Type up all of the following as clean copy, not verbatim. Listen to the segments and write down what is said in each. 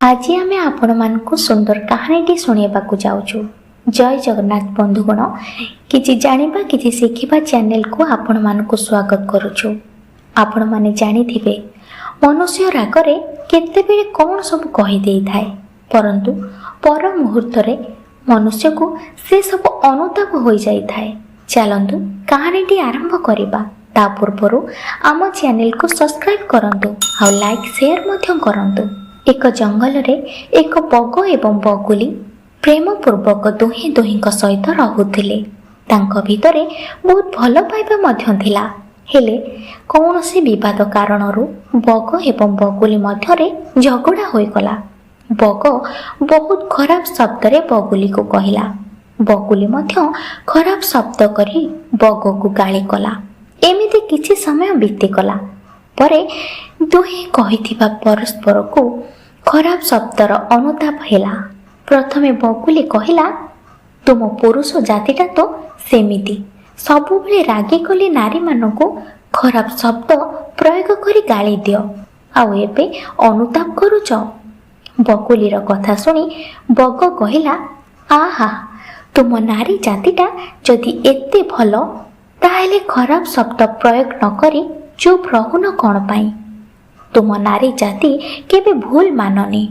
ଆଜି ଆମେ ଆପଣମାନଙ୍କୁ ସୁନ୍ଦର କାହାଣୀଟି ଶୁଣାଇବାକୁ ଯାଉଛୁ। ଜୟ ଜଗନ୍ନାଥ ବନ୍ଧୁଗଣ, କିଛି ଜାଣିବା କିଛି ଶିଖିବା ଚ୍ୟାନେଲକୁ ଆପଣମାନଙ୍କୁ ସ୍ୱାଗତ କରୁଛୁ। ଆପଣମାନେ ଜାଣିଥିବେ, ମନୁଷ୍ୟ ରାଗରେ କେତେବେଳେ କ'ଣ ସବୁ କହିଦେଇଥାଏ, ପରନ୍ତୁ ପର ମୁହୂର୍ତ୍ତରେ ମନୁଷ୍ୟକୁ ସେ ସବୁ ଅନୁତାପ ହୋଇଯାଇଥାଏ। ଚାଲନ୍ତୁ କାହାଣୀଟି ଆରମ୍ଭ କରିବା। ତା ପୂର୍ବରୁ ଆମ ଚ୍ୟାନେଲକୁ ସବସ୍କ୍ରାଇବ୍ କରନ୍ତୁ ଆଉ ଲାଇକ୍, ସେୟାର ମଧ୍ୟ କରନ୍ତୁ। ଏକ ଜଙ୍ଗଲରେ ଏକ ବଗ ଏବଂ ବଗୁଲି ପ୍ରେମପୂର୍ବକ ଦୁହେଁ ଦୁହିଁଙ୍କ ସହିତ ରହୁଥିଲେ। ତାଙ୍କ ଭିତରେ ବହୁତ ଭଲ ପାଇବା ମଧ୍ୟ ଥିଲା। ହେଲେ କୌଣସି ବିବାଦ କାରଣରୁ ବଗ ଏବଂ ବଗୁଲି ମଧ୍ୟରେ ଝଗଡ଼ା ହୋଇଗଲା। ବଗ ବହୁତ ଖରାପ ଶବ୍ଦରେ ବଗୁଲିକୁ କହିଲା। ବଗୁଲି ମଧ୍ୟ ଖରାପ ଶବ୍ଦ କରି ବଗକୁ ଗାଳି କଲା। ଏମିତି କିଛି ସମୟ ବିତିଗଲା ପରେ ଦୁହେଁ କହିଥିବା ପରସ୍ପରକୁ ଖରାପ ଶବ୍ଦର ଅନୁତାପ ହେଲା। ପ୍ରଥମେ ବଗୁଲି କହିଲା, "ତୁମ ପୁରୁଷ ଜାତିଟା ତ ସେମିତି ସବୁବେଳେ ରାଗିଗଲେ ନାରୀମାନଙ୍କୁ ଖରାପ ଶବ୍ଦ ପ୍ରୟୋଗ କରି ଗାଳି ଦିଅ, ଆଉ ଏବେ ଅନୁତାପ କରୁଛ?" ବଗୁଲିର କଥା ଶୁଣି ବଗ କହିଲା, "ଆହା, ତୁମ ନାରୀ ଜାତିଟା ଯଦି ଏତେ ଭଲ, ତାହେଲେ ଖରାପ ଶବ୍ଦ ପ୍ରୟୋଗ ନ କରି ଚୁପ୍ ରହୁନ କ'ଣ ପାଇଁ? ତୁମ ନାରୀ ଜାତି କେବେ ଭୁଲ ମାନନି,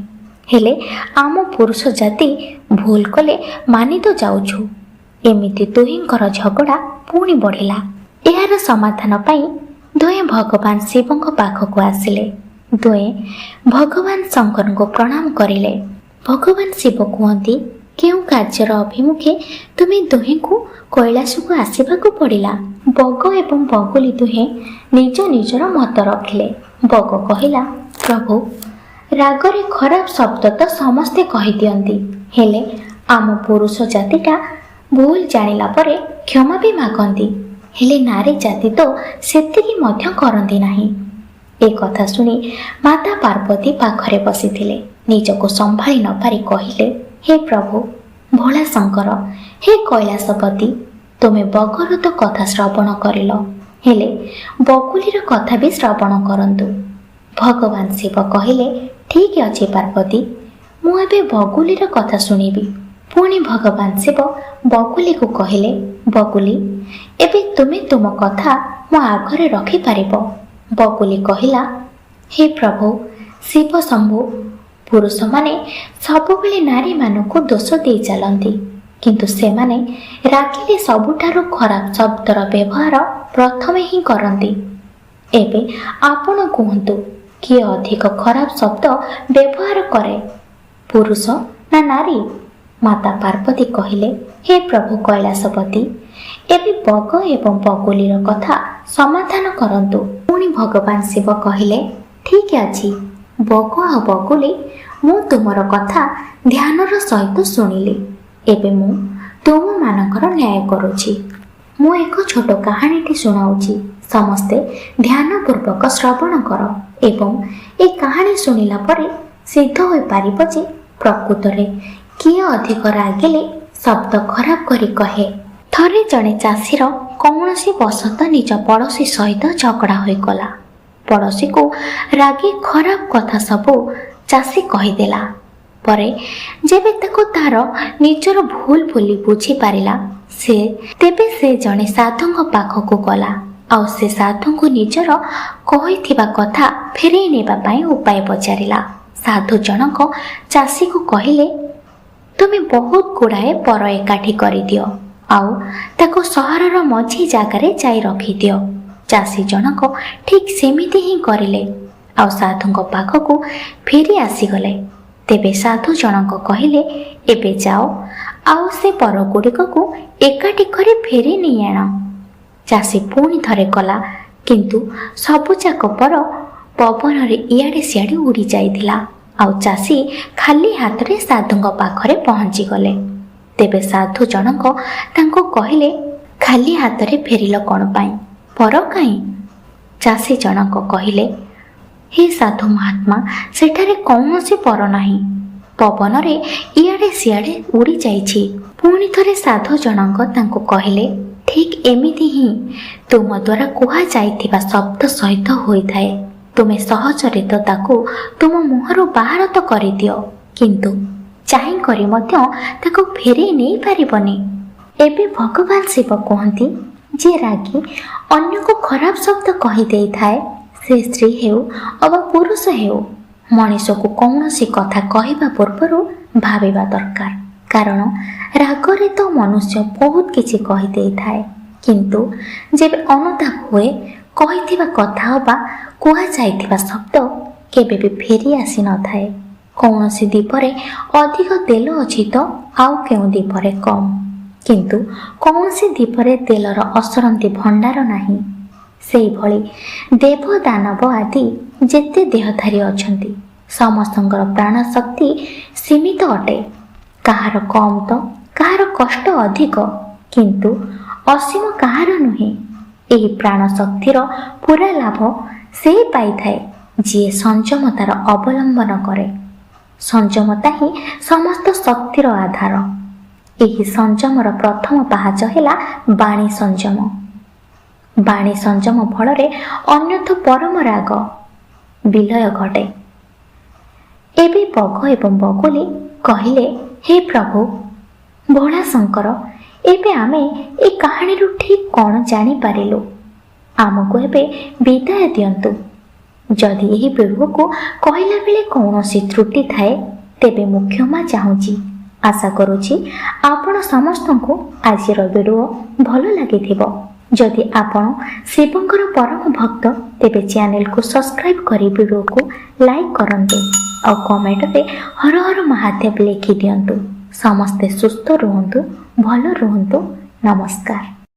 ହେଲେ ଆମ ପୁରୁଷ ଜାତି ଭୁଲ କଲେ ମାନି ତ ଯାଉଛୁ।" ଏମିତି ଦୁହିଁଙ୍କର ଝଗଡ଼ା ପୁଣି ବଢ଼ିଲା। ଏହାର ସମାଧାନ ପାଇଁ ଦୁହେଁ ଭଗବାନ ଶିବଙ୍କ ପାଖକୁ ଆସିଲେ। ଦୁହେଁ ଭଗବାନ ଶଙ୍କରଙ୍କୁ ପ୍ରଣାମ କରିଲେ। ଭଗବାନ ଶିବ କୁହନ୍ତି, "କେଉଁ କାର୍ଯ୍ୟର ଅଭିମୁଖେ ତୁମେ ଦୁହିଁଙ୍କୁ କୈଳାସକୁ ଆସିବାକୁ ପଡ଼ିଲା?" ବଗ ଏବଂ ବଗୁଲି ଦୁହେଁ ନିଜ ନିଜର ମତ ରଖିଲେ। ବଗ କହିଲା, "ପ୍ରଭୁ, ରାଗରେ ଖରାପ ଶବ୍ଦ ତ ସମସ୍ତେ କହିଦିଅନ୍ତି, ହେଲେ ଆମ ପୁରୁଷ ଜାତିଟା ଭୁଲ ଜାଣିଲା ପରେ କ୍ଷମା ବି ମାଗନ୍ତି। ହେଲେ ନାରୀ ଜାତି ତ ସେତିକି ମଧ୍ୟ କରନ୍ତି ନାହିଁ।" ଏ କଥା ଶୁଣି ମାତା ପାର୍ବତୀ ପାଖରେ ବସିଥିଲେ। ନିଜକୁ ସମ୍ଭାଳି ନପାରି କହିଲେ, "ହେ ପ୍ରଭୁ ଭୋଳା ଶଙ୍କର, ହେ କୈଳାସପତି, ତୁମେ ବଗର ତ କଥା ଶ୍ରବଣ କରିଲ, ହେଲେ ବଗୁଲିର କଥା ବି ଶ୍ରବଣ କରନ୍ତୁ।" ଭଗବାନ ଶିବ କହିଲେ, "ଠିକ୍ ଅଛି ପାର୍ବତୀ, ମୁଁ ଏବେ ବଗୁଲିର କଥା ଶୁଣିବି।" ପୁଣି ଭଗବାନ ଶିବ ବଗୁଲିକୁ କହିଲେ, "ବଗୁଲି, ଏବେ ତୁମେ ତୁମ କଥା ମୋ ଆଗରେ ରଖିପାରିବ।" ବଗୁଲି କହିଲା, "ହେ ପ୍ରଭୁ ଶିବ ଶମ୍ଭୁ, ପୁରୁଷମାନେ ସବୁବେଳେ ନାରୀମାନଙ୍କୁ ଦୋଷ ଦେଇ ଚାଲନ୍ତି, କିନ୍ତୁ ସେମାନେ ରାଗିଲେ ସବୁଠାରୁ ଖରାପ ଶବ୍ଦର ବ୍ୟବହାର ପ୍ରଥମେ ହିଁ କରନ୍ତି। ଏବେ ଆପଣ କୁହନ୍ତୁ, କିଏ ଅଧିକ ଖରାପ ଶବ୍ଦ ବ୍ୟବହାର କରେ, ପୁରୁଷ ନା ନାରୀ?" ମାତା ପାର୍ବତୀ କହିଲେ, "ହେ ପ୍ରଭୁ କୈଳାସପତି, ଏବେ ବଗ ଏବଂ ବଗୁଲିର କଥା ସମାଧାନ କରନ୍ତୁ।" ପୁଣି ଭଗବାନ ଶିବ କହିଲେ, "ଠିକ୍ ଅଛି ବଗ ଆଉ ବଗୁଲି, ମୁଁ ତୁମର କଥା ଧ୍ୟାନର ସହିତ ଶୁଣିଲି। ଏବେ ମୁଁ ତୁମମାନଙ୍କର ନ୍ୟାୟ କରୁଛି। ମୁଁ ଏକ ଛୋଟ କାହାଣୀଟି ଶୁଣାଉଛି। ସମସ୍ତେ ଧ୍ୟାନପୂର୍ବକ ଶ୍ରବଣ କର ଏବଂ ଏ କାହାଣୀ ଶୁଣିଲା ପରେ ସିଦ୍ଧ ହୋଇପାରିବ ଯେ ପ୍ରକୃତରେ କିଏ ଅଧିକ ରାଗିଲେ ଶବ୍ଦ ଖରାପ କରି କହେ।" ଥରେ ଜଣେ ଚାଷୀର କୌଣସି ବଶତଃ ନିଜ ପଡ଼ୋଶୀ ସହିତ ଝଗଡ଼ା ହୋଇଗଲା। ପଡ଼ୋଶୀକୁ ରାଗି ଖରାପ କଥା ସବୁ ଚାଷୀ କହିଦେଲା। ପରେ ଯେବେ ତାକୁ ତାର ନିଜର ଭୁଲ ବୋଲି ବୁଝିପାରିଲା ସେ, ତେବେ ସେ ଜଣେ ସାଧୁଙ୍କ ପାଖକୁ ଗଲା ଆଉ ସେ ସାଧୁଙ୍କୁ ନିଜର କହିଥିବା କଥା ଫେରେଇ ନେବା ପାଇଁ ଉପାୟ ପଚାରିଲା। ସାଧୁ ଜଣକ ଚାଷୀକୁ କହିଲେ, "ତୁମେ ବହୁତ ଗୁଡ଼ାଏ ପର ଏକାଠି କରିଦିଅ ଆଉ ତାକୁ ସହରର ମଝି ଜାଗାରେ ଯାଇ ରଖିଦିଅ।" ଚାଷୀ ଜଣକ ଠିକ୍ ସେମିତି ହିଁ କରିଲେ ଆଉ ସାଧୁଙ୍କ ପାଖକୁ ଫେରି ଆସିଗଲେ। ତେବେ ସାଧୁ ଜଣକ କହିଲେ, "ଏବେ ଯାଅ ଆଉ ସେ ପରଗୁଡ଼ିକକୁ ଏକାଠି କରି ଫେରି ନେଇ ଆଣ।" ଚାଷୀ ପୁଣି ଥରେ କଲା, କିନ୍ତୁ ସବୁଯାକ ପର ପବନରେ ଇଆଡ଼େ ସିଆଡ଼େ ଉଡ଼ି ଯାଇଥିଲା ଆଉ ଚାଷୀ ଖାଲି ହାତରେ ସାଧୁଙ୍କ ପାଖରେ ପହଞ୍ଚିଗଲେ। ତେବେ ସାଧୁ ଜଣକ ତାଙ୍କୁ କହିଲେ, "ଖାଲି ହାତରେ ଫେରିଲ କ'ଣ ପାଇଁ? ପର କାହିଁ?" ଚାଷୀ ଜଣକ କହିଲେ, "ହେ ସାଧୁ ମହାତ୍ମା, ସେଠାରେ କୌଣସି ପର ନାହିଁ। ପବନରେ ଇଆଡ଼େ ସିଆଡ଼େ ଉଡ଼ି ଯାଇଛି।" ପୁଣି ଥରେ ସାଧୁ ଜଣକ ତାଙ୍କୁ କହିଲେ, "ଠିକ୍ ଏମିତି ହିଁ ତୁମ ଦ୍ୱାରା କୁହାଯାଇଥିବା ଶବ୍ଦ ସହିତ ହୋଇଥାଏ। ତୁମେ ସହଜରେ ତ ତାକୁ ତୁମ ମୁହଁରୁ ବାହାର ତ କରିଦିଅ, କିନ୍ତୁ ଚାହିଁକରି ମଧ୍ୟ ତାକୁ ଫେରେଇ ନେଇପାରିବନି। ଏବେ ଭଗବାନ ଶିବ କୁହନ୍ତି, ଯିଏ ରାଗି ଅନ୍ୟକୁ ଖରାପ ଶବ୍ଦ କହିଦେଇଥାଏ, ସେ ସ୍ତ୍ରୀ ହେଉ ଅବା ପୁରୁଷ ହେଉ, ମଣିଷକୁ କୌଣସି କଥା କହିବା ପୂର୍ବରୁ ଭାବିବା ଦରକାର। କାରଣ ରାଗରେ ତ ମନୁଷ୍ୟ ବହୁତ କିଛି କହିଦେଇଥାଏ, କିନ୍ତୁ ଯେବେ ଅନୁତାପ ହୁଏ, କହିଥିବା କଥା ଅବା କୁହାଯାଇଥିବା ଶବ୍ଦ କେବେ ବି ଫେରି ଆସିନଥାଏ। କୌଣସି ଦୀପରେ ଅଧିକ ତେଲ ଅଛି ତ ଆଉ କେଉଁ ଦୀପରେ କମ୍, କିନ୍ତୁ କୌଣସି ଦୀପରେ ତେଲର ଅସରନ୍ତି ଭଣ୍ଡାର ନାହିଁ। ସେଇଭଳି ଦେବ ଦାନବ ଆଦି ଯେତେ ଦେହଧାରୀ ଅଛନ୍ତି, ସମସ୍ତଙ୍କର ପ୍ରାଣ ଶକ୍ତି ସୀମିତ ଅଟେ। କାହାର କମ୍ ତ କାହାର କଷ୍ଟ ଅଧିକ, କିନ୍ତୁ ଅସୀମ କାହାର ନୁହେଁ। ଏହି ପ୍ରାଣ ଶକ୍ତିର ପୁରା ଲାଭ ସେ ପାଇଥାଏ, ଯିଏ ସଂଯମତାର ଅବଲମ୍ବନ କରେ। ସଂଯମତା ହିଁ ସମସ୍ତ ଶକ୍ତିର ଆଧାର। ଏହି ସଂଯମର ପ୍ରଥମ ପାହାଚ ହେଲା ବାଣୀ ସଂଯମ। ବାଣୀ ସଂଯମ ଫଳରେ ଅନ୍ୟଥ ପରମ ରାଗ ବିଲୟ ଘଟେ। ଏବେ ବଗ ଏବଂ ବଗୁଲି କହିଲେ, ହେ ପ୍ରଭୁ ଭୋଳା ଶଙ୍କର, ଏବେ ଆମେ ଏ କାହାଣୀରୁ ଠିକ୍ କ'ଣ ଜାଣିପାରିଲୁ? ଆମକୁ ଏବେ ବିଦାୟ ଦିଅନ୍ତୁ। ଯଦି ଏହି ଭିଡ଼ିଓକୁ କହିଲା ବେଳେ କୌଣସି ତ୍ରୁଟି ଥାଏ, ତେବେ ମୁଁ କ୍ଷମା ଚାହୁଁଛି। ଆଶା କରୁଛି ଆପଣ ସମସ୍ତଙ୍କୁ ଆଜିର ଭିଡ଼ିଓ ଭଲ ଲାଗିଥିବ। ଯଦି ଆପଣ ଶିବଙ୍କର ପରମ ଭକ୍ତ, ତେବେ ଚ୍ୟାନେଲକୁ ସବସ୍କ୍ରାଇବ୍ କରି ଭିଡ଼ିଓକୁ ଲାଇକ୍ କରନ୍ତୁ ଆଉ କମେଣ୍ଟରେ ହର ହର ମହାଦେବ ଲେଖିଦିଅନ୍ତୁ। ସମସ୍ତେ ସୁସ୍ଥ ରୁହନ୍ତୁ, ଭଲ ରୁହନ୍ତୁ। ନମସ୍କାର।